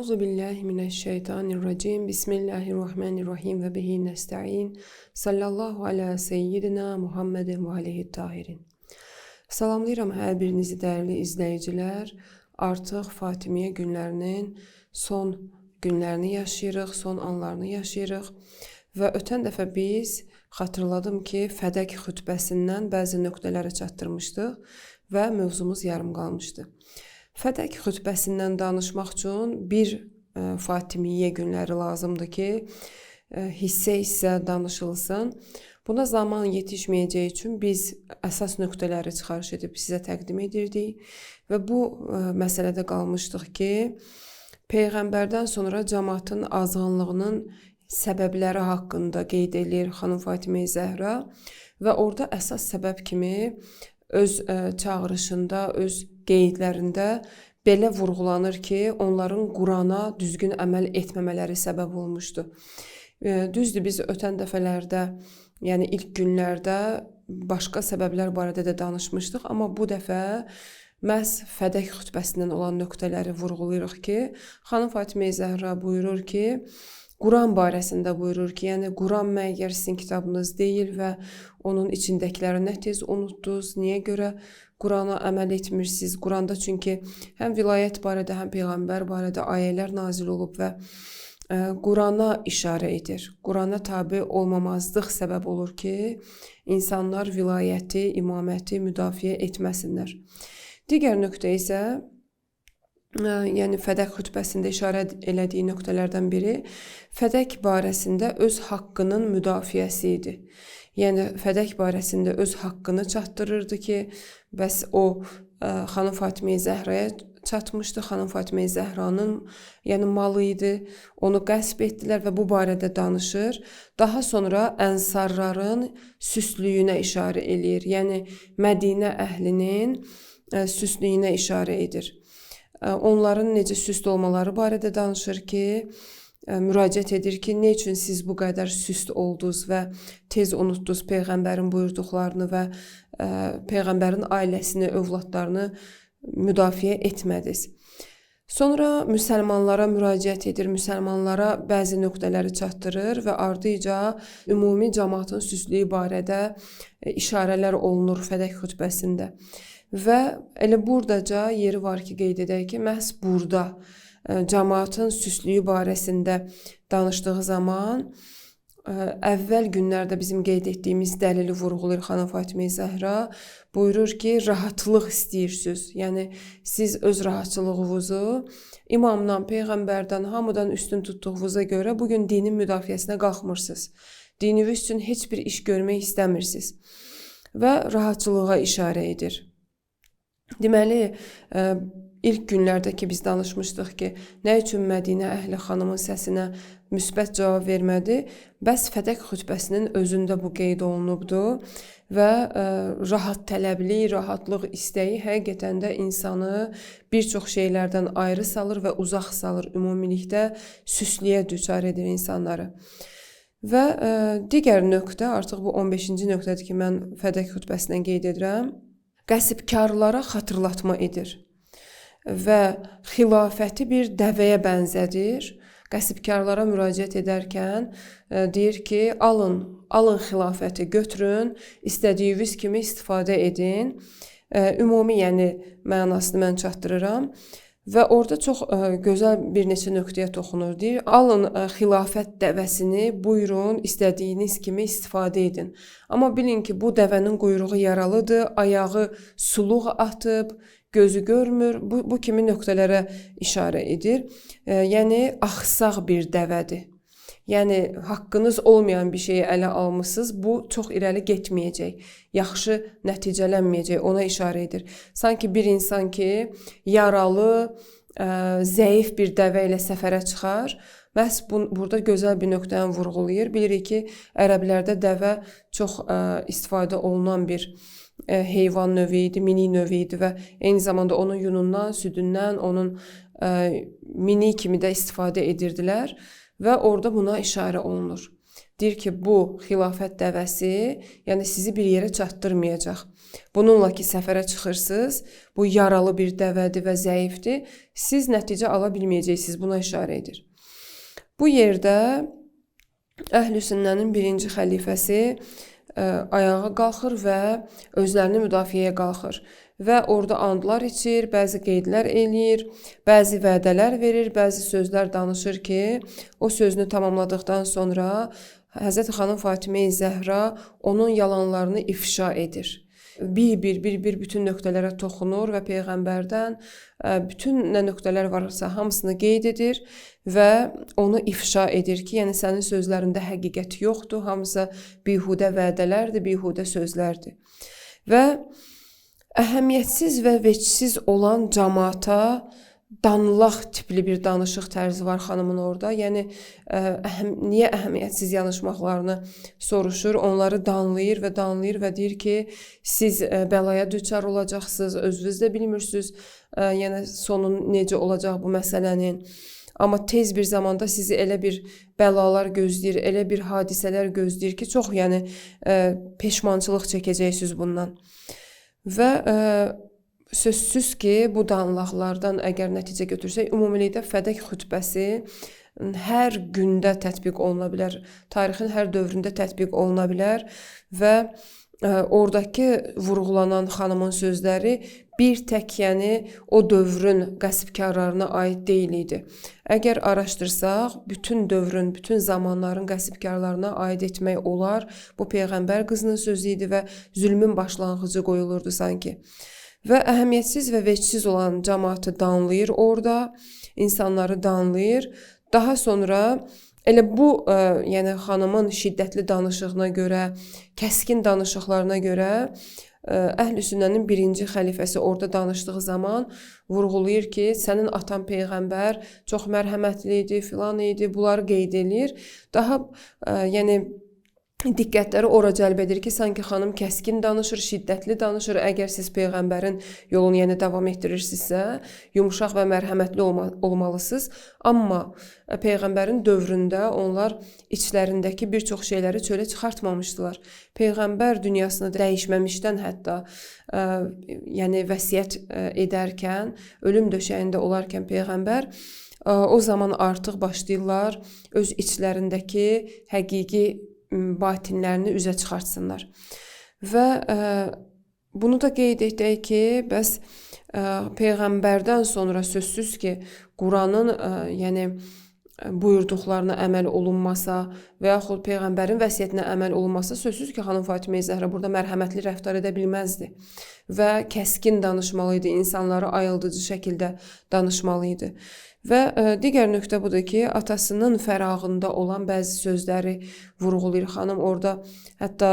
Euzu billahi mineşşeytanirracim. Bismillahirrahmanirrahim ve bihi nestaîn. Sallallahu ala seyyidina Muhammedin ve aleyhi tahirin. Salamlayıram hər birinizi dəyərli izləyicilər. Artıq Fatimiyyə günlərinin son günlərini yaşayırıq, son anlarını yaşayırıq. Və ötən dəfə biz xatırladım ki, Fədək xütbəsindən bəzi nöqtələrə çatdırmışdıq və mövzumuz yarım qalmışdı. Fədək xütbəsindən danışmaq üçün bir Fatimiyyə günləri lazımdır ki, hissə-hissə danışılsın. Buna zaman yetişməyəcəyi üçün biz əsas nöqtələri çıxarış edib sizə təqdim edirdik və bu məsələdə qalmışdıq ki, Peyğəmbərdən sonra cəmaatın azğınlığının səbəbləri haqqında qeyd eləyir xanım Fatimə Zəhra və orada əsas səbəb kimi öz çağırışında, öz qeydlərində belə vurğulanır ki, onların Qurana düzgün əməl etməmələri səbəb olmuşdu. Düzdür, biz ötən dəfələrdə, yəni ilk günlərdə başqa səbəblər barədə də danışmışdıq, amma bu dəfə məhz Fədək xütbəsindən olan nöqtələri vurğulayırıq ki, xanım Fatimə Zəhra buyurur ki, Quran barəsində buyurur ki, yəni Quran məgər sizin kitabınız deyil və onun içindəkiləri nə tez unutdunuz, niyə görə Qurana əməl etmirsiniz? Quranda çünki həm vilayət barədə, həm peyğəmbər barədə ayələr nazil olub və Qurana işarə edir. Qurana tabe olmamazlıq səbəb olur ki, insanlar vilayəti, imaməti müdafiə etməsinlər. Digər nöqtə isə, yəni Fədək xütbəsində işarə elədiyi nöqtələrdən biri Fədək barəsində öz haqqının müdafiəsi idi. Yəni Fədək barəsində öz haqqını çatdırırdı ki, bəs o xanım Fatimə Zəhraya çatmışdı. Xanım Fatimə Zəhranın yəni malı idi. Onu qəsb etdilər və bu barədə danışır. Daha sonra ənsarların süstlüyünə işarə eləyir. Yəni Mədinə əhlinin süstlüyünə işarə edir. Onların necə süst olmaları barədə danışır ki, müraciət edir ki, nə üçün siz bu qədər süst oldunuz və tez unutdunuz Peyğəmbərin buyurduqlarını və Peyğəmbərin ailəsini, övladlarını müdafiə etmədiniz. Sonra müsəlmanlara müraciət edir, müsəlmanlara bəzi nöqtələri çatdırır və ardınca ümumi cəmaatın süstlüyü barədə işarələr olunur Fədək xütbəsində. Və elə buradaca yeri var ki, qeyd edək ki, məhz burada cəmaatın süstlüyü barəsində danışdığı zaman əvvəl günlərdə bizim qeyd etdiyimiz dəlili vurğulayır xanım Fatimə Zəhra. Buyurur ki, rahatlıq istəyirsiniz. Yəni siz öz rahatçılığınızı imamdan, peyğəmbərdən, hamıdan üstün tutduğunuza görə bugün dinin müdafiəsinə qalxmırsınız. Dininiz üçün heç bir iş görmək istəmirsiniz. Və rahatçılığa işarə edir. Deməli, ilk günlərdə ki, biz danışmışdıq ki, nə üçün Mədinə əhli xanımın səsinə müsbət cavab vermədi? Bəs Fədək xütbəsinin özündə bu qeyd olunubdu və rahat tələblik, rahatlıq istəyi həqiqətən də insanı bir çox şeylərdən ayrı salır və uzaq salır, ümumilikdə süstlüyə düçar edir insanları. Və digər nöqtə, artıq bu 15-ci nöqtədir ki, mən Fədək xütbəsindən qeyd edirəm. Qəsbkarlara xatırlatma edir və xilafəti bir dəvəyə bənzədir. Qəsbkarlara müraciət edərkən deyir ki, alın xilafəti, götürün, istədiyiniz kimi istifadə edin. Ümumi, yəni mənasını mən çatdırıram. Və orada çox gözəl bir neçə nöqtəyə toxunur. Deyir, alın xilafət dəvəsini, buyurun, istədiyiniz kimi istifadə edin. Amma bilin ki, bu dəvənin quyruğu yaralıdır, ayağı suluq atıb, gözü görmür. Bu kimi nöqtələrə işarə edir. Yəni, axsaq bir dəvədir. Yəni, haqqınız olmayan bir şeyi ələ almışsınız, bu çox irəli getməyəcək, yaxşı nəticələnməyəcək, ona işarə edir. Sanki bir insan ki, yaralı, zəif bir dəvə ilə səfərə çıxar, məhz burada gözəl bir nöqtəni vurğulayır. Bilirik ki, ərəblərdə dəvə çox istifadə olunan bir heyvan növü idi, minik növü idi və eyni zamanda onun yunundan, südündən, onun minik kimi də istifadə edirdilər. Və orada buna işarə olunur. Deyir ki, bu xilafət dəvəsi, yəni sizi bir yerə çatdırmayacaq. Bununla ki, səfərə çıxırsınız, bu yaralı bir dəvədir və zəifdir, siz nəticə ala bilməyəcəksiniz, buna işarə edir. Bu yerdə Əhl-i Sünnənin birinci xəlifəsi ayağa qalxır və özlərini müdafiəyə qalxır. Və orada andlar içir, bəzi qeydlər eləyir, bəzi vədələr verir, bəzi sözlər danışır ki, o sözünü tamamladıqdan sonra Həzrəti xanım Fatimə-i Zəhra onun yalanlarını ifşa edir. Bir-bir bütün nöqtələrə toxunur və Peyğəmbərdən bütün nə nöqtələr varsa hamısını qeyd edir və onu ifşa edir ki, yəni sənin sözlərində həqiqət yoxdur, hamısı bihudə vədələrdir, bihudə sözlərdir. Və əhəmiyyətsiz və vecsiz olan camaata danlaq tipli bir danışıq tərzi var xanımın orada. Yəni, niyə əhəmiyyətsiz yanaşmaqlarını soruşur, onları danlayır və danlayır və deyir ki, siz bəlaya düçar olacaqsınız, özünüz də bilmirsiniz, yəni sonun necə olacaq bu məsələnin. Amma tez bir zamanda sizi elə bir bəlalar gözləyir, elə bir hadisələr gözləyir ki, çox yəni peşmançılıq çəkəcəksiniz bundan. Və sözsüz ki, bu danlaqlardan əgər nəticə götürsək, ümumilikdə Fədək xütbəsi hər gündə tətbiq oluna bilər, tarixin hər dövründə tətbiq oluna bilər və oradakı vurğulanan xanımın sözləri bir tək, yəni o dövrün qəsbkarlarına aid deyil idi. Əgər araşdırsaq, bütün dövrün, bütün zamanların qəsbkarlarına aid etmək olar. Bu Peyğəmbər qızının sözü idi və zülmün başlanğıcı qoyulurdu sanki. Və əhəmiyyətsiz və vecsiz olan cəmaatı danlayır orada, insanları danlayır. Daha sonra elə bu, yəni xanımın şiddətli danışığına görə, kəskin danışıqlarına görə Əhl-i Sünnənin birinci xəlifəsi orada danışdığı zaman vurğulayır ki, sənin atan Peyğəmbər çox mərhəmətli idi, filan idi, bunları qeyd eləyir. Daha yəni diqqətləri ora cəlb edir ki, sanki xanım kəskin danışır, şiddətli danışır. Əgər siz Peyğəmbərin yolunu yəni davam etdirirsinizsə, yumşaq və mərhəmətli olmalısınız. Amma Peyğəmbərin dövründə onlar içlərindəki bir çox şeyləri çölə çıxartmamışdılar. Peyğəmbər dünyasını dəyişməmişdən hətta, yəni vəsiyyət edərkən, ölüm döşəyində olarkən Peyğəmbər o zaman artıq başlayırlar öz içlərindəki həqiqi batinlərini üzə çıxartsınlar. Və bunu da qeyd edək ki, bəs Peyğəmbərdən sonra sözsüz ki, Quranın yəni buyurduqlarına əməl olunmasa və yaxud Peyğəmbərin vəsiyyətinə əməl olunmasa, sözsüz ki, xanım Fatimə Zəhra burada mərhəmətli rəftar edə bilməzdi və kəskin danışmalı idi, insanları ayıldıcı şəkildə danışmalı idi. Və digər nöqtə budur ki, atasının fərağında olan bəzi sözləri vurğulayır xanım. Orada hətta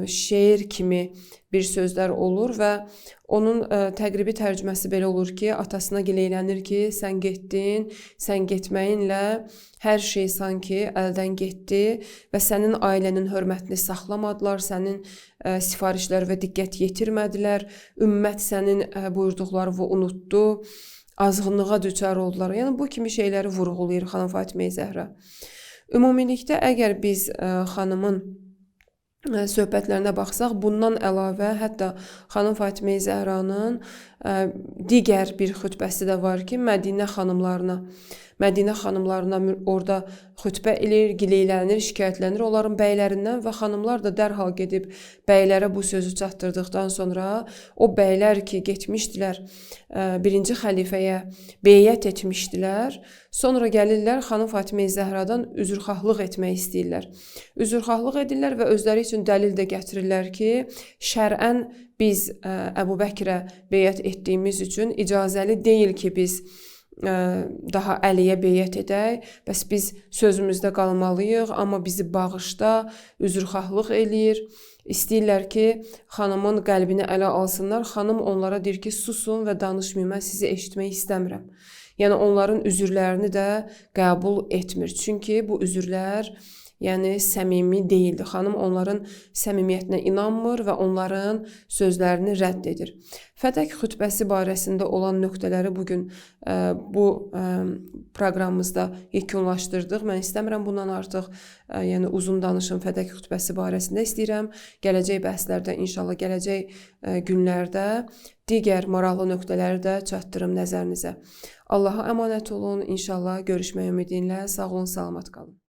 şeir kimi bir sözlər olur və onun təqribi tərcüməsi belə olur ki, atasına gileylənir ki, sən getdin, sən getməyinlə hər şey sanki əldən getdi və sənin ailənin hörmətini saxlamadılar, sənin sifarişlərə diqqət yetirmədilər, ümmət sənin buyurduqlarını unutdu, azğınlığa düçar oldular. Yəni bu kimi şeyləri vurğulayır xanım Fatimə Zəhra. Ümumilikdə əgər biz xanımın söhbətlərinə baxsaq, bundan əlavə hətta xanım Fatimə Zəhranın digər bir xütbəsi də var ki, Mədinə xanımlarına orada xütbə eləyir, gileylənir, şikayətlənir onların bəylərindən və xanımlar da dərhal gedib bəylərə bu sözü çatdırdıqdan sonra o bəylər ki, getmişdilər birinci xəlifəyə beyyət etmişdilər, sonra gəlirlər xanım Fatimə Zəhradan üzrxahlıq etmək istəyirlər. Üzrxahlıq edirlər və özləri üçün dəlil də gətirirlər ki, şərən biz Əbu Bəkrə beyyət etdiyimiz üçün icazəli deyil ki, biz daha Əliyə beyyət edək, bəs biz sözümüzdə qalmalıyıq, amma bizi bağışda, üzrxahlıq eləyir. İstəyirlər ki, xanımın qəlbini ələ alsınlar. Xanım onlara deyir ki, susun və danışmayın, mən sizi eşitmək istəmirəm. Yəni, onların üzürlərini də qəbul etmir. Çünki bu üzürlər, Yəni səmimi deyildi. Xanım onların səmimiyyətinə inanmır və onların sözlərini rədd edir. Fədək xütbəsi barəsində olan nöqtələri bu gün bu proqramımızda yekunlaşdırdıq. Mən istəmirəm bundan artıq, yəni uzun danışım Fədək xütbəsi barəsində. İstəyirəm gələcək bəhslərdə, inşallah gələcək günlərdə digər maraqlı nöqtələri də çatdırım nəzərinizə. Allaha əmanət olun. İnşallah görüşmək ümidi ilə. Sağ olun, salamat qalın.